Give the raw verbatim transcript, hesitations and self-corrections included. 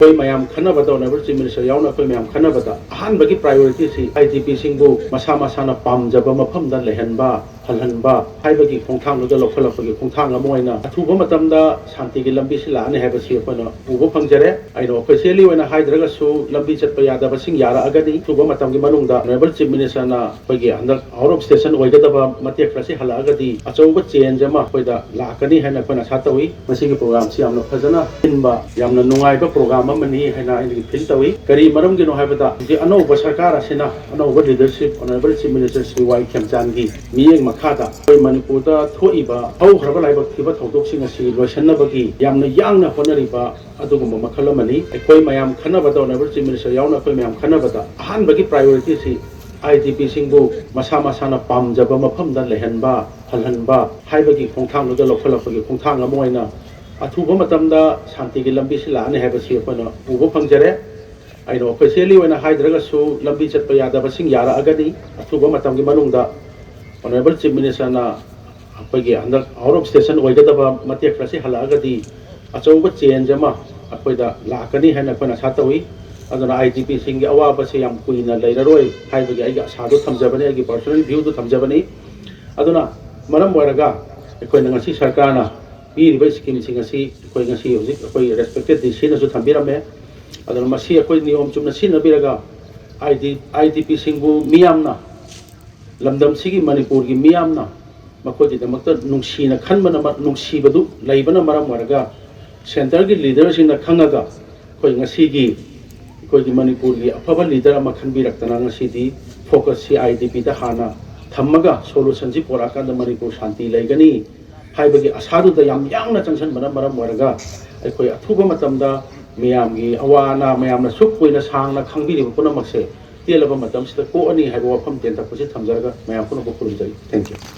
ꯑꯩꯈꯣꯏ ꯃꯌꯥꯝ ꯈꯟꯅꯕꯗ, honourable chief minister ꯌꯥꯎꯅ ꯑꯩꯈꯣꯏ ꯃꯌꯥꯝ ꯈꯟꯅꯕꯗ, ꯑꯍꯥꯟꯕꯒꯤ ꯄ꯭ꯔꯥꯏꯌꯣꯔꯤꯇꯤꯁꯤ ꯑꯥꯏ ꯗꯤ ꯄꯤꯁꯤꯡꯕꯨ ꯃꯁꯥ ꯃꯁꯥꯅ ꯄꯥꯝꯖꯕ ꯃꯐꯝꯗ ꯂꯩꯍꯟꯕ, ꯍꯜꯍꯟꯕ ꯍꯥꯏꯕꯒꯤ ꯈꯣꯡꯊꯥꯡꯗꯨꯗ ꯂꯧꯈꯠꯂꯛꯄꯒꯤ ꯈꯣꯡꯊꯥꯡ ꯑꯃ ꯑꯣꯏꯅ ꯑꯊꯨꯕ ꯃꯇꯝꯗ ꯁꯥꯟꯇꯤꯒꯤ ꯂꯝꯕꯤꯁꯤ ꯂꯥꯛꯑꯅꯤ ꯍꯥꯏꯕꯁꯤ ꯑꯩꯈꯣꯏꯅ ꯎꯕ ꯐꯪꯖꯔꯦ꯫ ꯑꯩꯅ ꯑꯣꯐꯤꯁꯤꯌꯦꯜꯂꯤ ꯑꯣꯏꯅ ꯍꯥꯏꯗ꯭ꯔꯒꯁꯨ ꯂꯝꯕꯤ ꯆꯠꯄ ꯌꯥꯗꯕꯁꯤꯡ ꯌꯥꯔꯛꯑꯒꯅꯤ꯫ ꯑꯊꯨꯕ ꯃꯇꯝꯒꯤ ꯃꯅꯨꯡꯗ ꯑꯣꯅꯔꯦꯕꯜ ꯆꯤꯐ ꯃꯤꯅꯤꯁꯇꯔꯅ ꯑꯩꯈꯣꯏꯒꯤ ꯍꯟꯗꯛ ꯑꯥꯎꯠ ꯑꯣꯐ ꯁ꯭ꯇꯦꯁꯟ ꯑꯣꯏꯒꯗꯕ ꯃꯇꯦꯛ ꯈꯔꯁꯤ ꯍꯜꯂꯛꯑꯒꯗꯤ ꯑꯆꯧꯕ ꯆꯦꯟꯖ ꯑꯃ ꯑꯩꯈꯣꯏꯗ ꯂꯥꯛꯀꯅꯤ ꯍꯥꯏꯅ ꯑꯩꯈꯣꯏꯅ ꯑꯥꯁꯥ ꯇꯧꯏ꯫ ꯃꯁꯤꯒꯤ ꯄ꯭ꯔꯣꯒ꯭ꯔꯥꯝꯁꯤ ꯌꯥꯝꯅ ꯐꯖꯅ ꯁꯤꯟꯕ, ꯌꯥꯝꯅ ꯅꯨꯡꯉꯥꯏꯕ ꯄ꯭ꯔꯣꯒ꯭ꯔꯥꯝ ꯑꯃꯅꯤ ꯍꯥꯏꯅ ꯑꯩꯅ ꯐꯤꯜ ꯇꯧꯏ꯫ ꯀꯔꯤ ꯃꯔꯝꯒꯤꯅꯣ ꯍꯥꯏꯕꯗ, ꯍꯧꯖꯤꯛ ꯑꯅꯧꯕ ꯁꯔꯀꯥꯔ ꯑꯁꯤꯅ, ꯑꯅꯧꯕ leadership, honourable chief minister Shri Y ꯈꯦꯝꯆꯥꯟꯒꯤ ꯃꯤꯠꯌꯦꯡ ꯃꯈꯥꯗ ꯑꯩꯈꯣꯏ ꯃꯅꯤꯄꯨꯔꯗ ꯊꯣꯛꯏꯕ, ꯍꯧꯈ꯭ꯔꯕ ꯂꯥꯏꯕꯛ ꯊꯤꯕ ꯊꯧꯗꯣꯛꯁꯤꯡ ꯑꯁꯤ ꯂꯣꯏꯁꯤꯟꯅꯕꯒꯤ ꯌꯥꯝꯅ ꯌꯥꯡꯅ ꯍꯣꯠꯅꯔꯤꯕ ꯑꯗꯨꯒꯨꯝꯕ ꯃꯈꯜ ꯑꯃꯅꯤ꯫ ꯑꯩꯈꯣꯏ ꯃꯌꯥꯝ ꯈꯟꯅꯕꯗ, ꯑꯣꯅꯔꯦꯕꯜ ꯆꯤꯐ ꯃꯤꯅꯤꯁꯇꯔ ꯌꯥꯎꯅ ꯑꯩꯈꯣꯏ ꯃꯌꯥꯝ ꯈꯟꯅꯕꯗ, ꯑꯍꯥꯟꯕꯒꯤ ꯄ꯭ꯔꯥꯏꯌꯣꯔꯤꯇꯤꯁꯤ ꯑꯥꯏ ꯗꯤ ꯄꯤꯁꯤꯡꯕꯨ ꯃꯁꯥ ꯃꯁꯥꯅ ꯄꯥꯝꯖꯕ ꯃꯐꯝꯗ ꯂꯩꯍꯟꯕ, ꯍꯜꯍꯟꯕ ꯍꯥꯏꯕꯒꯤ ꯈꯣꯡꯊꯥꯡꯗꯨꯗ ꯂꯧꯈꯠꯂꯛꯄꯒꯤ ꯈꯣꯡꯊꯥꯡ ꯑꯃ ꯑꯣꯏꯅ ꯑꯊꯨꯕ ꯃꯇꯝꯗ ꯁꯥꯟꯇꯤꯒꯤ ꯂꯝꯕꯤꯁꯤ ꯂꯥꯛꯑꯅꯤ ꯍꯥꯏꯕꯁꯤ ꯑꯩꯈꯣꯏꯅ ꯎꯕ ꯐꯪꯖꯔꯦ꯫ ꯑꯩꯅ ꯑꯣꯐꯤꯁꯤꯌꯦꯜꯂꯤ ꯑꯣꯏꯅ ꯍꯥꯏꯗ꯭ꯔꯒꯁꯨ ꯂꯝꯕꯤ ꯆꯠꯄ ꯌꯥꯗꯕꯁꯤꯡ ꯌꯥꯔꯛꯑꯒꯅꯤ꯫ ꯑꯊꯨꯕ ꯃꯇꯝꯒꯤ ꯃꯅꯨꯡꯗ ꯑꯣꯅꯔꯦꯕꯜ ꯆꯤꯐ ꯃꯤꯅꯤꯁꯇꯔꯅ ꯑꯩꯈꯣꯏꯒꯤ ꯍꯟꯗꯛ ꯑꯥꯎꯠ ꯑꯣꯐ ꯁ꯭ꯇꯦꯁꯟ ꯑꯣꯏꯒꯗꯕ ꯃꯇꯦꯛ ꯈꯔꯁꯤ ꯍꯜꯂꯛꯑꯒꯗꯤ ꯑꯆꯧꯕ ꯆꯦꯟꯖ ꯑꯃ ꯑꯩꯈꯣꯏꯗ ꯂꯥꯛꯀꯅꯤ ꯍꯥꯏꯅ ꯑꯩꯈꯣꯏꯅ ꯑꯥꯁꯥ ꯇꯧꯏ꯫ ꯑꯗꯨꯅ ꯑꯥꯏ ꯗꯤ ꯄꯤꯁꯤꯡꯒꯤ ꯑꯋꯥꯕꯁꯦ ꯌꯥꯝ ꯀꯨꯏꯅ ꯂꯩꯔꯔꯣꯏ ꯍꯥꯏꯕꯒꯤ ꯑꯩꯒꯤ ꯑꯁꯥꯗꯨ ꯊꯝꯖꯕꯅꯤ, ꯑꯩꯒꯤ ꯄꯔꯁꯣꯅꯦꯜ ꯚ꯭ꯌꯨꯗꯨ ꯊꯝꯖꯕꯅꯤ꯫ ꯑꯗꯨꯅ ꯃꯔꯝ ꯑꯣꯏꯔꯒ ꯑꯩꯈꯣꯏꯅ ꯉꯁꯤ ꯁꯔꯀꯥꯔꯅ ꯄꯤꯔꯤꯕ ꯁ꯭ꯀꯤꯝꯁꯤꯡ ꯑꯁꯤ ꯑꯩꯈꯣꯏ ꯉꯁꯤ ꯍꯧꯖꯤꯛ ꯑꯩꯈꯣꯏ ꯔꯦꯁꯄꯦꯛꯇꯦꯠ ꯗꯤ ꯁꯤꯅꯁꯨ ꯊꯝꯕꯤꯔꯝꯃꯦ꯫ ꯑꯗꯨꯅ ꯃꯁꯤ ꯑꯩꯈꯣꯏ ꯅꯤꯌꯣꯝ ꯆꯨꯝꯅ ꯁꯤꯖꯤꯟꯅꯕꯤꯔꯒ ꯑꯥꯏ ꯗꯤ, ꯑꯥꯏ ꯗꯤ ꯄꯤꯁꯤꯡꯕꯨ ꯃꯤꯌꯥꯝꯅ, ꯂꯝꯗꯝꯁꯤꯒꯤ ꯃꯅꯤꯄꯨꯔꯒꯤ ꯃꯤꯌꯥꯝꯅ ꯃꯈꯣꯏꯒꯤꯗꯃꯛꯇ ꯅꯨꯡꯁꯤꯅ ꯈꯟꯕꯅ, ꯅꯨꯡꯁꯤꯕꯗꯨ ꯂꯩꯕꯅ ꯃꯔꯝ ꯑꯣꯏꯔꯒ ꯁꯦꯟꯇꯔꯒꯤ ꯂꯤꯗꯔꯁꯤꯡꯅ ꯈꯪꯉꯒ ꯑꯩꯈꯣꯏ ꯉꯁꯤꯒꯤ ꯑꯩꯈꯣꯏꯒꯤ ꯃꯅꯤꯄꯨꯔꯒꯤ ꯑꯐꯕ ꯂꯤꯗꯔ ꯑꯃ ꯈꯟꯕꯤꯔꯛꯇꯅ ꯉꯁꯤꯗꯤ ꯐꯣꯀꯁꯁꯤ ꯑꯥꯏ ꯗꯤ ꯄꯤꯗ ꯍꯥꯟꯅ ꯊꯝꯃꯒ ꯁꯣꯂꯨꯁꯟꯁꯤ ꯄꯨꯔꯛꯑꯀꯥꯟꯗ ꯃꯅꯤꯄꯨꯔ ꯁꯥꯟꯇꯤ ꯂꯩꯒꯅꯤ ꯍꯥꯏꯕꯒꯤ ꯑꯁꯥꯗꯨꯗ ꯌꯥꯝ ꯌꯥꯡꯅ ꯆꯪꯁꯤꯟꯕꯅ ꯃꯔꯝ ꯑꯣꯏꯔꯒ ꯑꯩꯈꯣꯏ ꯑꯊꯨꯕ ꯃꯇꯝꯗ ꯃꯤꯌꯥꯝꯒꯤ ꯑꯋꯥ ꯑꯅꯥ, ꯃꯌꯥꯝꯅ ꯁꯨꯛ ꯀꯨꯏꯅ ꯁꯥꯡꯅ ꯈꯪꯕꯤꯔꯤꯕ ꯄꯨꯝꯅꯃꯛꯁꯦ ꯇꯦꯜꯂꯕ ꯃꯇꯝꯁꯤꯗ ꯀꯣꯛꯑꯅꯤ ꯍꯥꯏꯕ ꯋꯥꯐꯝ ꯇꯦꯟꯇꯛꯄꯁꯤ ꯊꯝꯖꯔꯒ ꯃꯌꯥꯝ ꯄꯨꯝꯅꯃꯛꯄꯨ ꯈꯨꯔꯨꯝꯖꯔꯤ꯫ Thank you꯫